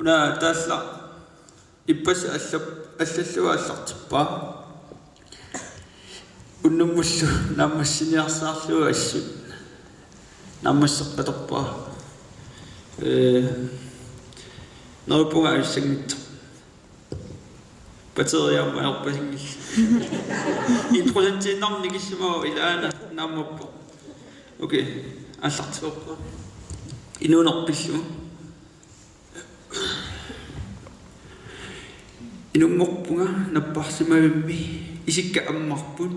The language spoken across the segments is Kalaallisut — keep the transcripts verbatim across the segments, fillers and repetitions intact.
Una taalla ippassaq allap-, allallugu aallartippara. Unnummullu naammassiniarsaarlugu assut naammasseqqatarpara. Ee, neriuppunga ajussanngitsoq. Batteriaamma ajorpasinngillat. En procentiinnarmik nikissimavoq, ilaana naammappoq. Okay, aallartilerpara. Inuuneq pillugu. Inunngorpunga napparsimavimmi, isikka ammarput.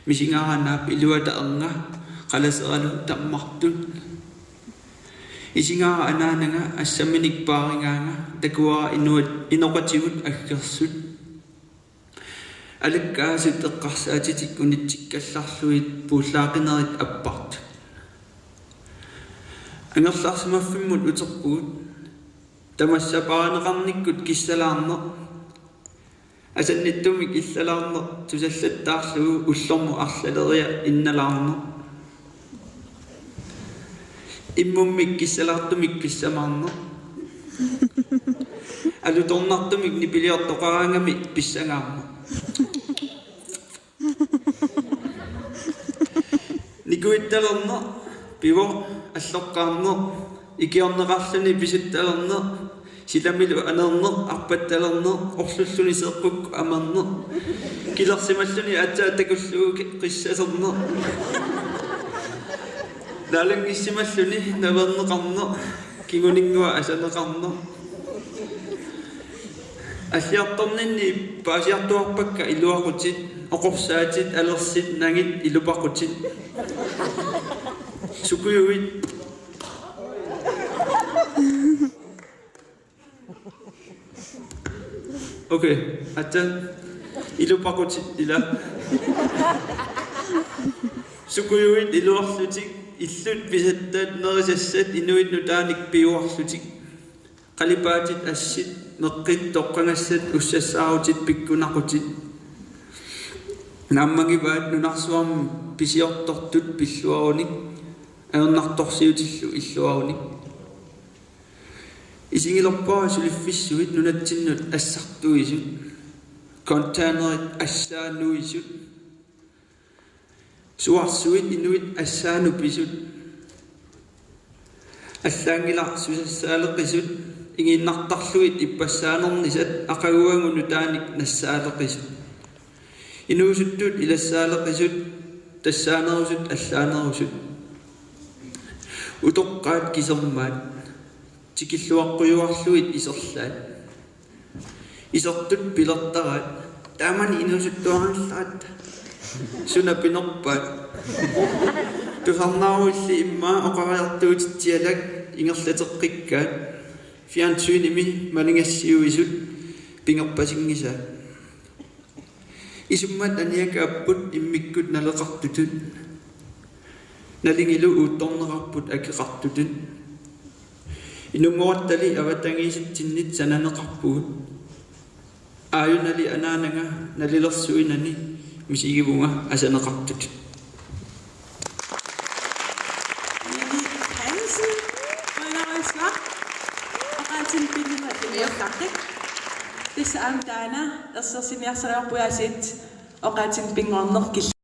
Misigaara naap iluata ernga, qalaseralu tammartut. Isigaara anaanaga, assamminik paarigaanga, takuara inuat-, inoqatigut aggersut. Alakkaasut eqqarsaatitik unitsikkallarlugit puullaaqinerit appartut. Angerlarsimaffimmut uterpugut. Tamassa paarineqarnikkut kissalaarneq. Asannittumik illalaarneq, tusallattaarlugu ullormut arlaleriaq innalaarneq. Immummik kissalaartumik pissamaarneq. Alutornartumik nipiliortoqaraangami pissangaarneq. Nikuittalerneq, pivoq, alloqqaarneq, ikiorneqarluni pisuttalerneq, silamilu anerneq, arpattalerneq, orlulluni seeqqukkut amerneq, kilersimalluni aatsaat takullugu ki-, qissaserneq, naalanngissimalluni naverneqarneq, kinguninngua asaneqarneq. Alliartorninni paasiartuarpakka iluaqutit, oqorsaatit, alersit, nangit, ilupaqutit. Sukujuit. Okay, aatsaat ilupaqutit ila. Sukujuit iluarlutik, illut pisattat, nerisassat, inuit nutaanik piuarlutik. Qalipaatit, assit, meqqit, toqqagassat, ussassaarutit, pikkunaqutit. Naammagivaat nunarsuarmi pisiortortut pilluarunik, ajornartorsiutillu illuarunik. Isigilerpara suliffissuit nunatsinnut assartuisut, containerit assaanuisut. Suarsuit inuit assaanupisut. Allaanngilaq susassaaleqisut, ingiinnartarlugit ippassaanernisat, aqaguagu nutaanik nassaaleqisut. Inuusuttut ilassaaleqisut, tassaanerusut allaanerusut. Utoqqaat kisermaat, tikilluaqqujuarlugit iserlaat. Isertut pilertaraat. Taamani inuusuttuarallaat. Suna pinerpaat? Tusarnaaruilli immaqa oqariartuutitsialak ingerlateqqikkaat. Fjernsynimi maligassiuisut pingerpasinngisaat. Isummat aniakaapput immikkut naleqartutut. Nalingilu uuttorneqarput akeqartutut. Inunngorattali avatangiisitsinnit sananeqarpugut. Aajunali anaanaga nalilersuinani misigivunga asaneqartutut. Hansen, qujanarsuaq. Oqaatsit pinngortittarput. Tassa aamma taanna ersersinniarsarivarput aasiit oqaatsit pinngorneq kil-